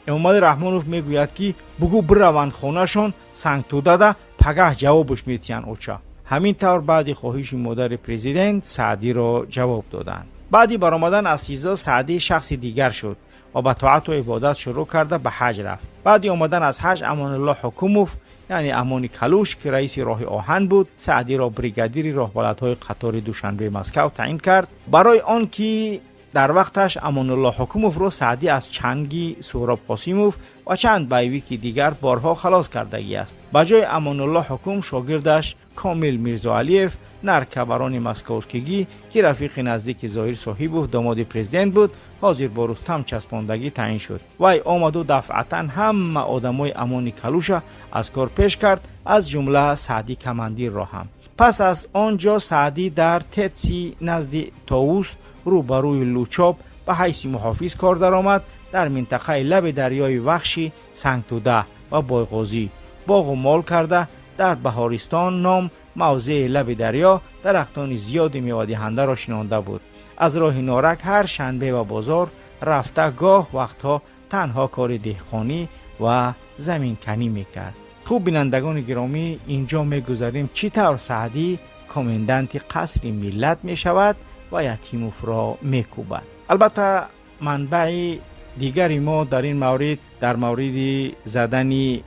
A: Эмомалӣ Раҳмонов мегӯяд, ки бугӯ бираванд хонашон Сангтӯдада, пагаҳ ҷавобаш метиҳанд оча. Ҳамин тавр баъди хоҳиши модари президент Саъдиро ҷавоб доданд. Баъди баромадан аз СИЗО Саъдӣ шахси дигар шуд ва ба тоату ибодат шурӯъ карда, ба ҳаҷ рафт. Баъди омадан аз ҳаҷ Амонулло Ҳукумов, яъне Амони Калуш, ки раиси роҳи оҳан буд, Саъдиро бригадири роҳбаладҳои қатори Душанбе Москав таъин кард, барои он ки дар вақташ Амонулло Ҳукумовро Саъдӣ аз чанги Суҳроб Қосимов ва чанд боевики дигар борҳо халос кардагиаст. Ба ҷои Амонулло Ҳукум шогирдаш Комил Мирзоалиев, наркабарони московскигӣ, ки рафиқи наздики Зоҳир Соҳибов, домоди президент буд, ҳозир бо Рустам часпондагӣ таъин шуд. Вай омаду дафъатан ҳама одамои Амони Калуша аз кор пеш кард, аз ҷумла Саъдӣ командирро ҳам. Пас аз он ҷо Саъдӣ дар ТЭЦи назди Тоус, рӯбарӯи Лучоб, ба ҳайси муҳофиз кор даромад. Дар минтақаи лаби дарёи Вахши, Сангтӯда ва Бойғозӣ боғу мол карда, дар Баҳористон ном мавзеи лаби дарё дарахтони зиёди мевадиҳандаро шинонда буд. Аз роҳи Норак ҳар шанбе ба бозор рафта, гоҳ вақтҳо танҳо кори деҳқонӣ ва заминканӣ мекард. Хуб, бинандагони гиромӣ, инҷо мегузарем, чӣ тавр Саъдӣ коменданти Қасри Миллат мешавад. Ва Ятимовро мекӯбад. Албатта, манбаи дигари мо дар ин маврид, дар мавриди задани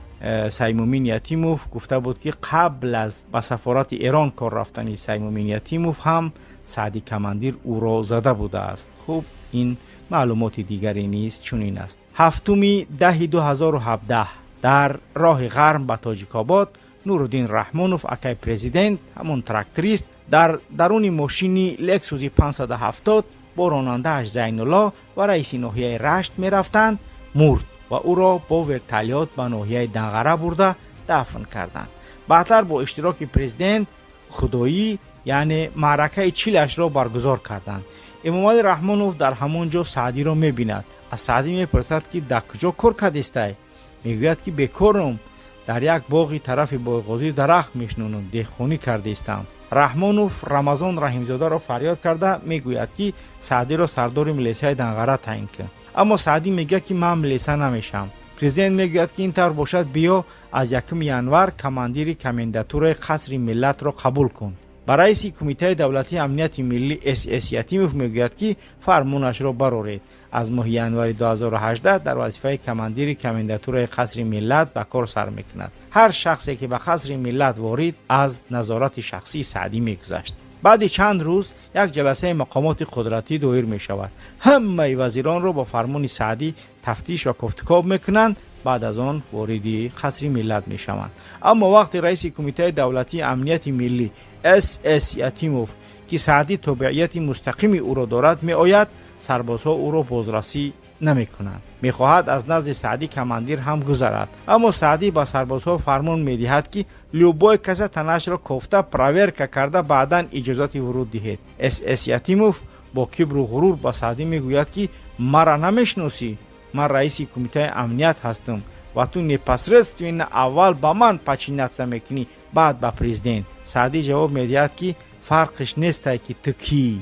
A: Саймумин Ятимов, гуфта буд, ки қабл аз ба сафорати Эрон кор рафтани Саймумин Ятимов ҳам Саъди Командир ӯро зада будааст. Хуб, ин маълумоти дигаре низ чунин аст. 7-10-2017 дар роҳи Ғарм ба Тоҷикобод Нуруддин Раҳмонов, акай президент, ҳамон тракторист, дар даруни мошини Лексуси 570 бо ронандааш Зайнулло ва раиси ноҳияи Рашт мерафтанд, мурд ва ӯро бо вертолёт ба ноҳияи Данғара бурда дафн карданд. Баъдтар бо иштироки президент худоӣ, яъне маъракаи чилашро баргузор карданд. Эмомалӣ Раҳмонов дар ҳамон ҷо Саъдиро мебинад. Аз Саъдӣ мепурсад, ки дар куҷо кор кардистай? Мегӯяд, ки бекорум, дар як боғи тарафи Бойғозӣ дарахт мешинонам, деҳқонӣ кардаистам. Раҳмонов Рамазон Раҳимзодаро фарёд карда мегӯяд, ки Саъдиро сардори милисияи Данғара таъин кун. Аммо Саъдӣ мегӯяд, ки ман милиса намешавам. Президент мегӯяд, ки ин тавр бошад, биё, аз 1 январ командири комендатураи Қасри Миллатро қабул кун. Ба раиси Кумитаи давлатии амнияти миллӣ С. С. Ятимов мегӯяд, ки фармонашро бароред. Аз моҳи январи 2018 дар вазифаи командири комендатураи Қасри Миллат ба кор сар мекунад. Ҳар шахсе, ки ба Қасри Миллат ворид, аз назорати шахсии Саъдӣ мегузашт. Баъди чанд рӯз як ҷаласаи мақомоти қудратӣ доир мешавад. Ҳамаи вазиронро бо фармони Саъдӣ тафтиш ва кофтукоб мекунанд, баъд аз он вориди Қасри Миллат мешаванд. Аммо вақте раиси Кумитаи давлатии амнияти миллӣ С. С. Ятимов, ки Саъдӣ тобеияти мустақими ӯро дорад, меояд, сарбозҳо ӯро бозрасӣ намекунанд. Мехоҳад аз назди Саъдӣ командир ҳам гузарад, аммо Саъдӣ ба сарбозҳо фармон медиҳад, ки любой каса танашро кофта, проверка карда, баъдан иҷозати вуруд диҳед. С. С. Ятимов бо кибру ғурур ба Саъдӣ мегӯяд, ки мара намешиносӣ, ман раиси кумитаи амният ҳастам ва ту непосредственно аввал ба ман подчиняться мекунӣ, баъд ба президент. Саъдӣ ҷавоб медиҳад, ки фарқиш нестай, ки ту кӣ,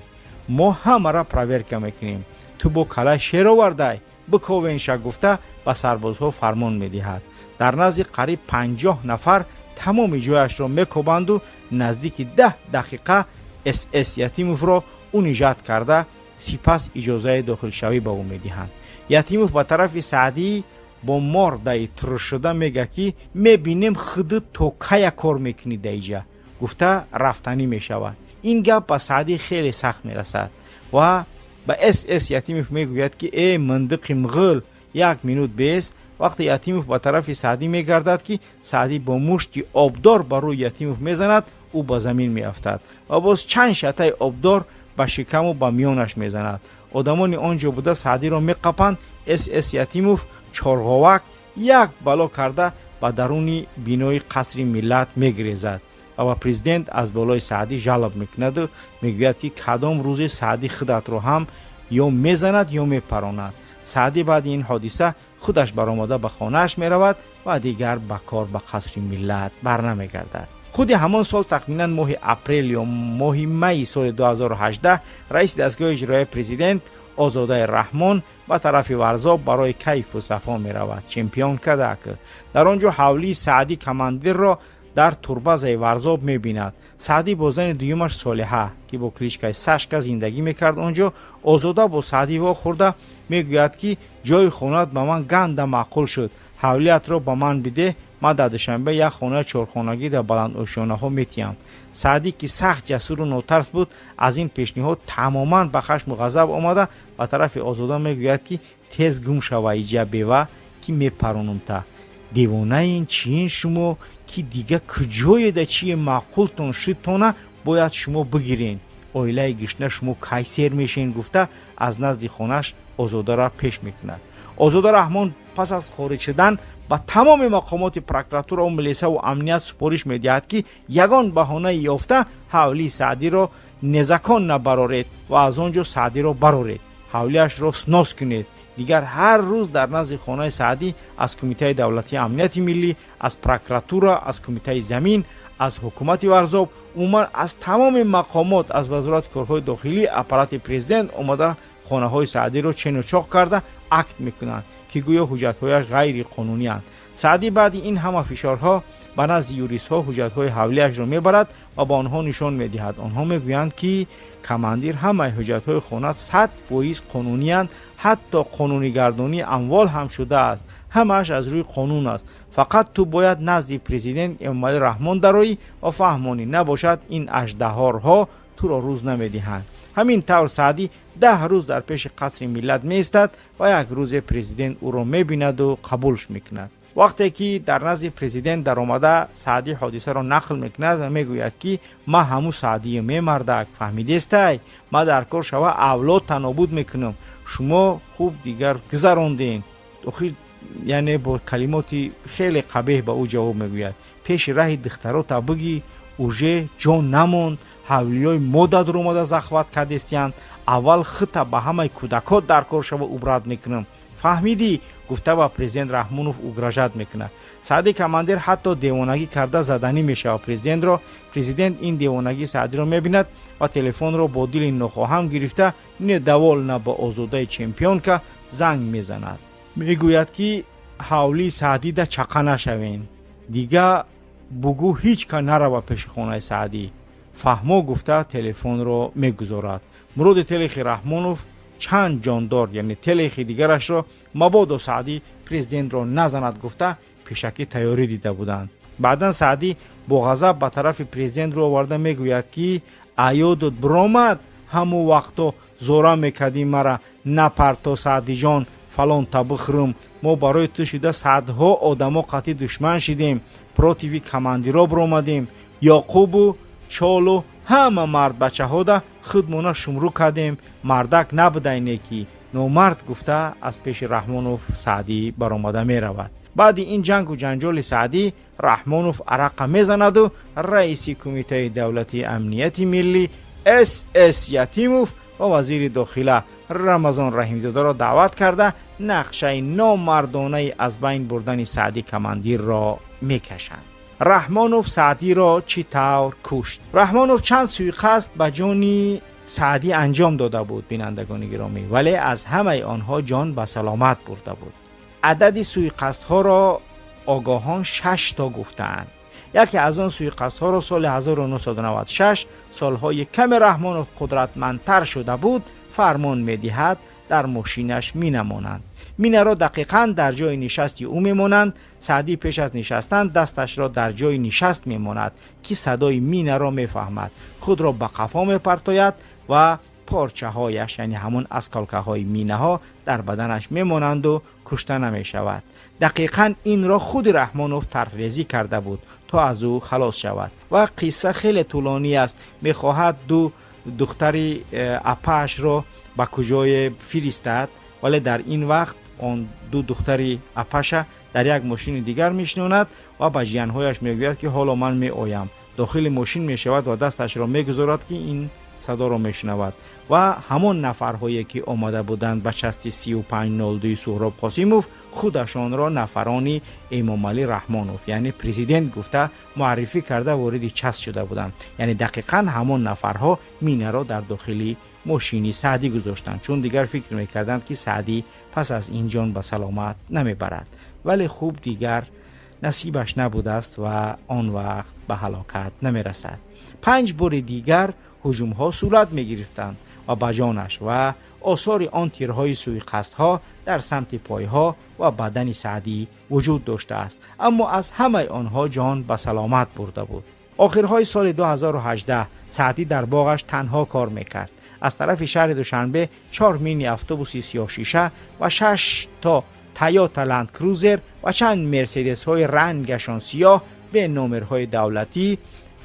A: мо ҳамара проверка мекунем, ту бо калай шер овардай, биковенша, гуфта ба сарбозҳо фармон медиҳад. Дар назди қариб 50 нафар тамоми ҷояшро мекобанду наздики 10 дақиқа С. С. Ятимовро унижать карда, сипас иҷозаи дохилшавӣ ба ӯ медиҳанд. Ятимов ба тарафи Саъдӣ бо мордаи туршуда мега, ки мебинем худу то кая кор мекунӣ даиҷа, гуфта рафтанӣ мешавад. Ин гап ба Саъдӣ хеле сахт мерасад ва ба С. С. Ятимов мегӯяд, ки э мындиқи мғул, як минут бес. Вақте Ятимов ба тарафи Саъдӣ мегардад, ки Саъдӣ бо мушти обдор ба рӯи Ятимов мезанад, ӯ ба замин меафтад ва боз чанд шатаи обдор ба шикаму ба миёнаш мезанад. Одамони он ҷо буда Саъдиро меқапанд. С. С. Ятимов чорғовак як бало карда ба даруни бинои Қасри Миллат мегирезад ва ба президент аз болои Саъдӣ жалоб мекунаду мегӯяд, ки кадом рӯзе Саъдӣ худатро ҳам ё мезанад, ё мепаронад. Саъдӣ баъди ин ҳодиса худаш баромада ба хонааш меравад ва дигар ба кор ба Қасри Миллат барнамегардад. Худи ҳамон сол, тахминан моҳи апрел ё моҳи майи соли 2018, раиси дастгоҳи иҷроияи президент Озодаи Раҳмон ба тарафи Варзоб барои кайфу сафо меравад. Чемпион кадак дар он ҷо ҳавлии Саъдӣ командирро дар турбазаи Варзоб мебинад. Саъдӣ бо зани дуюмаш Солиҳа, ки бо кличкаи Сашка зиндагӣ мекард, он ҷо. Озода бо Саъдӣ вохӯрда мегӯяд, ки ҷои хонаат ба ман ганда маъқул шуд, ҳавлиятро ба ман бидеҳ, ман дар Душанбе як хонаи чорхонагӣ дар баландошёнаҳо метиҳам. Саъдӣ, ки сахт ҷасуру нотарс буд, аз ин пешниҳод тамоман ба хашму ғазаб омада, ба тарафи Озода мегӯяд, ки тез гум шава иҷа, бева, ки мепаронумта. Девонаин чиин шумо, ки дига куҷоеда чие маъқултон шудтона бояд шумо бигирен? Оилаи гишна шумо кай сер мешен? Гуфта, аз назди хонааш Озодаро пеш мекунад. Озода Раҳмон пас аз хориҷ шудан ба тамоми мақомоти прокуратурау милисаву амният супориш медиҳад, ки ягон баҳонаи ёфта ҳавлии Саъдиро незаконно бароред ва аз он ҷо Саъдиро бароред, ҳавлиашро снос кунед. Дигар ҳар рӯз дар назди хонаи Саъдӣ аз Кумитаи давлатии амнияти миллӣ, аз прокуратура, аз Кумитаи замин, аз ҳукумати Варзоб, умуман аз тамоми мақомот, аз Вазорати корҳои дохилӣ, аппарати президент омада хонаҳои Саъдиро чену чоқ карда акт мекунанд, ки гӯё ҳуҷҷатҳояш ғайриқонуниянд. Саъдӣ баъди ин ҳама фишорҳо ба назди юристҳо ҳуҷҷатҳои ҳавлиашро мебарад ва ба онҳо нишон медиҳад. Онҳо мегӯянд, ки командир, ҳамаи ҳуҷҷатҳои хона 100% қонуниянд, ҳатто қонунигардонии амвол ҳам шудааст, ҳамааш аз рӯи қонун аст. Фақат ту бояд назди президент Эмомалӣ Раҳмон дароӣ ва фаҳмонӣ, набошад, ин аждаҳорҳо туро рӯз намедиҳанд. Ҳамин тавр Саъдӣ 10 рӯз дар пеши Қасри Миллат меистад ва як рӯзе президент ӯро мебинаду қабулш мекунад. Вақте ки дар назди президент даромада, Саъдӣ ҳодисаро нақл мекунад ва мегӯяд, ки ма ҳаму Саъдию мемардак, фаҳмидестай, ма дар кор шава авлодта нобуд мекунам, шумо хуб дигар гузарондем охир. Яъне бо калимоти хеле қабеҳ ба ӯ ҷавоб мегӯяд: пеши раҳи духтарота бигӣ, уже ҷон намонд, ҳавлиёи мо омада захват кардестиянд, аввал хита ба ҳамаи кӯдакот дар кор шава убрать мекунам, фаҳмидӣ, гуфта ба президент Раҳмонов угрожать мекунад. Саъди командир ҳатто девонагӣ карда заданӣ мешавад президентро. Президент ин девонагии Саъдиро мебинад ва телефонро бо дили нохоҳам гирифта, недовольно ба Озодаи чемпионка занг мезанад, мегӯяд, ки ҳавлии Саъдида чақа нашавен, дига бугӯ ҳеҷ ка нарава пеши хонаи Саъдӣ, фаҳмо, гуфта телефонро мегузорад. Муроди Телехи Раҳмонов чанд ҷондор, яъне телехи дигарашро, мабодо Саъдӣ президентро назанад гуфта, пешакӣ тайёрӣ дида буданд. Баъдан Саъдӣ бо ғазаб ба тарафи президент рӯ оварда мегӯяд, ки аёдот биромад, ҳамун вақто зора мекардӣ мара напарто, Саъдиҷон, фалонта бихӯрм, мо барои ту шида садҳо одамо қатъи душман шидем, против и командиро биромадем, Ёқубу Чолу ҳама мардбачаҳода худмона шумрӯ кардем, мардак набудай неки номард, гуфта аз пеши Раҳмонов Саъдӣ баромада меравад. Баъди ин ҷангу ҷанҷоли Саъдӣ, Раҳмонов арақа мезанаду раиси Кумитаи давлатии амнияти миллӣ С С Ятимов ва вазири дохила Рамазон Раҳимзодаро даъват карда, нақшаи номардонаи аз байн бурдани Саъдӣ командирро мекашанд. Раҳмонов Саъдиро чӣ тавр кушт? Раҳмонов чанд суиқасд ба ҷони Саъдӣ анҷом дода буд, бинандагони гиромӣ, вале аз ҳамаи онҳо ҷон ба саломат бурда буд. Адади суиқасдҳоро огоҳон шаш то гуфтаанд. Яке аз он суиқасдҳоро соли 1996, солҳои каме Раҳмонов қудратмандтар шуда буд, фармон медиҳад, дар мошинаш минамонанд, минаро дақиқан дар ҷои нишасти ӯ мемонанд. Саъдӣ пеш аз нишастан дасташро дар ҷои нишаст мемонад, ки садои минаро мефаҳмад, худро ба қафо мепартояд ва порчаҳояш, яъне ҳамон осколка ҳои минаҳо, дар баданаш мемонанду кушта намешавад. Дақиқан инро худи Раҳмонов тарҳрезӣ карда буд, то аз ӯ халос шавад. Ва қисса хеле тӯлонӣ аст. Мехоҳад ду духтари апаашро ба куҷое фиристад, вале дар ин вақт он ду духтари апаша дар як мошини дигар мешинонад ва ба ҷиянҳояш мегӯяд, ки ҳоло ман меоям. Дохили мошин мешавад ва дасташро мегузорад, ки ин садоро мешунавад, ва ҳамон нафарҳое ки омада буданд ба части 3502 Суҳроб Қосимов, худашонро нафарони Эмомалӣ Раҳмонов, яъне президент гуфта муаррифӣ карда, вориди часть шуда буданд. Яъне дақиқан ҳамон нафарҳо минаро дар дохили мошини Саъдӣ гузоштанд, чун дигар фикр мекарданд, ки Саъдӣ пас аз ин ҷон ба саломат намебарад. Вале хуб, дигар насибаш набудааст ва он вақт ба ҳалокат намерасад. Панҷ бори дигар ҳуҷумҳо сурат мегирифтанд ва ба ҷонаш ва осори он тирҳои суиқасдҳо дар самти пойҳо ва бадани Саъдӣ вуҷуд доштааст, аммо аз ҳамаи онҳо ҷон ба саломат бурда буд. Охирҳои соли 2018 Саъдӣ дар боғаш танҳо кор мекард. Аз тарафи шаҳри Душанбе чор мини автобуси сиёҳшиша ва шаш то Тойота Ланд Крузер ва чанд Мерседесҳои рангашон сиёҳ, бе номерҳои давлатӣ,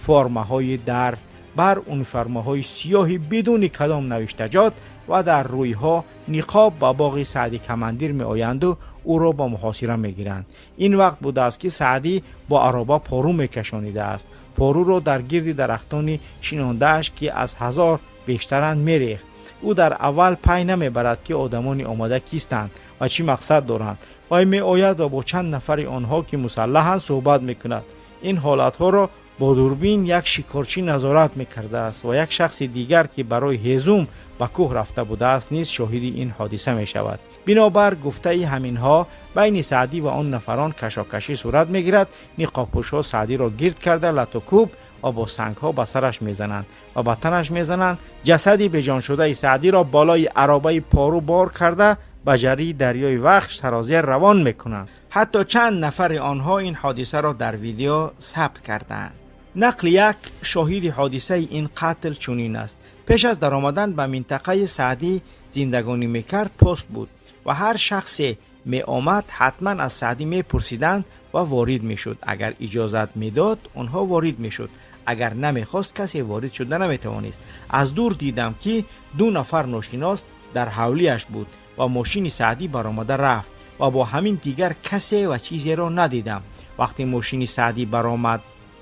A: формаҳои дар бар униформаҳои сиёҳи бидуни кадом навиштаҷот ва дар рӯйҳо ниқоб ба боғи Саъди командир меоянду ӯро ба муҳосира мегиранд. Ин вақт будааст, ки Саъдӣ бо ароба пору мекашонидааст. Поруро дар гирди дарахтони шинондааш, ки аз 1000 бештаранд, мерехт. Ӯ дар аввал пай намебарад, ки одамони омода кистанд ва чӣ мақсад доранд. Вай меояд ва бо чанд нафари онҳо, ки мусаллаҳанд, суҳбат мекунад. Ин ҳолатҳоро бо дурбин як шикорчӣ назорат мекардааст ва як шахси дигар, ки барои ҳезум ба кӯҳ рафта будааст, низ шоҳиди ин ҳодиса мешавад. Бинобар гуфтаи ҳаминҳо байни Саъдӣ ва он нафарон кашокашӣ сурат мегирад. Ниқобпӯшҳо Саъдиро гирд карда, лату кӯб ва бо сангҳо ба сараш мезананд ва ба танаш мезананд. Ҷасади беҷоншудаи Саъдиро болои аробаи пору бор карда, ба ҷарии дарёи Вахш сарозер равон мекунанд. Ҳатто чанд нафари онҳо ин ҳодисаро дар видео сабт кардаанд. Нақли як шоҳиди ҳодисаи ин қатл чунин аст: пеш аз даромадан ба минтақаи Саъдӣ зиндагонӣ мекард, пост буд ва ҳар шахсе меомад, ҳатман аз Саъдӣ мепурсиданд ва ворид мешуд. Агар иҷозат медод, онҳо ворид мешуд, агар намехост, касе ворид шуда наметавонист. Аз дур дидам, ки ду нафар ношинос дар ҳавлиаш буд ва мошини Саъдӣ баромада рафт ва бо ҳамин дигар касе ва чизеро надидам. Вақте мошини Саъдӣ баромад,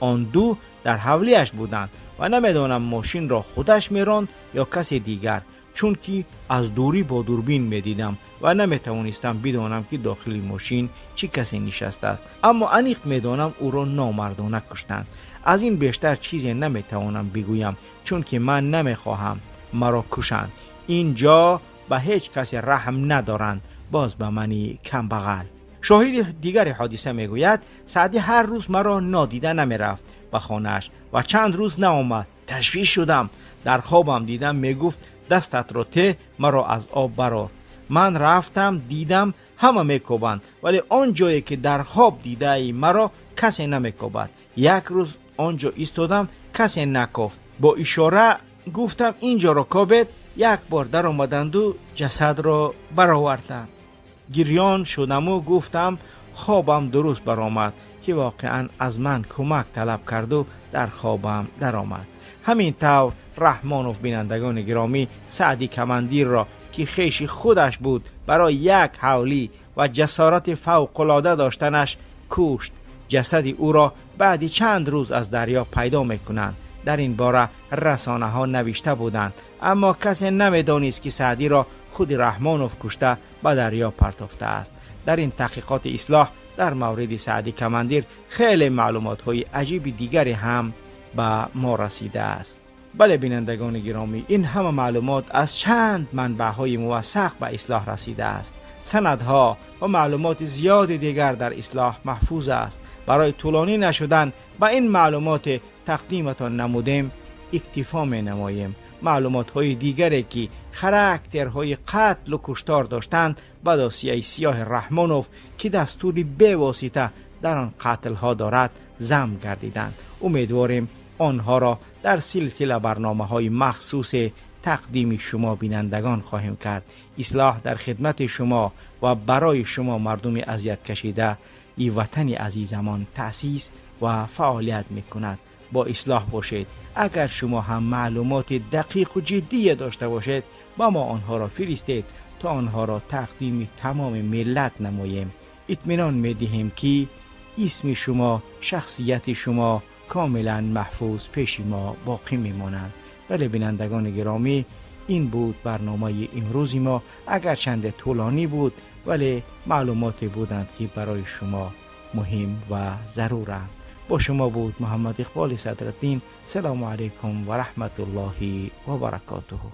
A: он ду дар ҳавлиаш буданд ва намедонам, мошинро худаш меронд ё касе дигар, чунки аз дурӣ бо дурбин медидам ва наметавонистам бидонам, ки дохили мошин чӣ касе нишастааст. Аммо аниқ медонам, ӯро номардона куштанд. Аз ин бештар чизе наметавонам бигӯям, чунки ман намехоҳам маро кушанд. Ин ҷо ба ҳеҷ касе раҳм надоранд, боз ба мани камбағал. Шоҳиди дигари ҳодиса мегӯяд: Саъдӣ ҳар рӯз маро нодида намерафт ба хонааш ва чанд рӯз наомад. Ташвиш шудам. Дар хобам дидам, мегуфт: «Дастатро те, маро аз об барор». Ман рафтам, дидам, ҳама мекобанд, вале он ҷое ки дар хоб дидаи маро касе намекобад. Як рӯз он ҷо истодам, касе накофт. Бо ишора гуфтам: «Ин ҷоро кобед». Як бор даромаданду ҷасадро бароварданд. Гирён шудаму гуфтам: хобам дуруст баромад, ки воқеан аз ман кӯмак талаб карду дар хобам даромад. Ҳамин тавр Раҳмонов, бинандагони гиромӣ, Саъди Камандирро, ки хеши худаш буд, барои як ҳавлӣ ва ҷасорати фавқулода доштанаш кушт. Ҷасади ӯро баъди чанд рӯз аз дарё пайдо мекунанд. Дар ин бора расонаҳо навишта буданд, аммо касе намедонист, ки Саъдиро худи Раҳмонов кушта, ба дарё партофтааст. Дар ин таҳқиқоти Ислоҳ дар мавриди Саъди Камандир хеле маълумотҳои аҷиби дигаре ҳам ба мо расидааст. Бале, бинандагони гиромӣ, ин ҳама маълумот аз чанд манбаъҳои мувассақ ба Ислоҳ расидааст. Санадҳо ва маълумоти зиёди дигар дар Ислоҳ маҳфуз аст. Барои тӯлонӣ нашудан ба ин маълумоте тақдиматон намудем иктифо менамоем. Маълумотҳои дигаре, ки характерҳои қатлу куштор доштанд, ба досияи сиёҳи Раҳмонов, ки дастури бевосита дар он қатлҳо дорад, зам гардиданд. Умедворем, онҳоро дар силсила барномаҳои махсусе тақдими шумо бинандагон хоҳем кард. Ислоҳ дар хидмати шумо ва барои шумо, мардуми азияткашида и ватани азизамон, таъсис ва фаъолият мекунад. Бо Ислоҳ бошед. Агар шумо ҳам маълумоти дақиқу ҷиддие дошта бошед, ба мо онҳоро фиристед, то онҳоро тақдими тамоми миллат намоем. Итминон медиҳем, ки исми шумо, шахсияти шумо комилан маҳфуз пеши мо боқӣ мемонанд. Бале, бинандагони гиромӣ, ин буд барномаи имрӯзи мо. Агарчанде тӯлонӣ буд, вале маълумоте буданд, ки барои шумо муҳим ва заруранд. Бо шумо буд Муҳаммад Иқболи Садраддин. Салому алайкум ва раҳматуллоҳи ва баракотуҳу.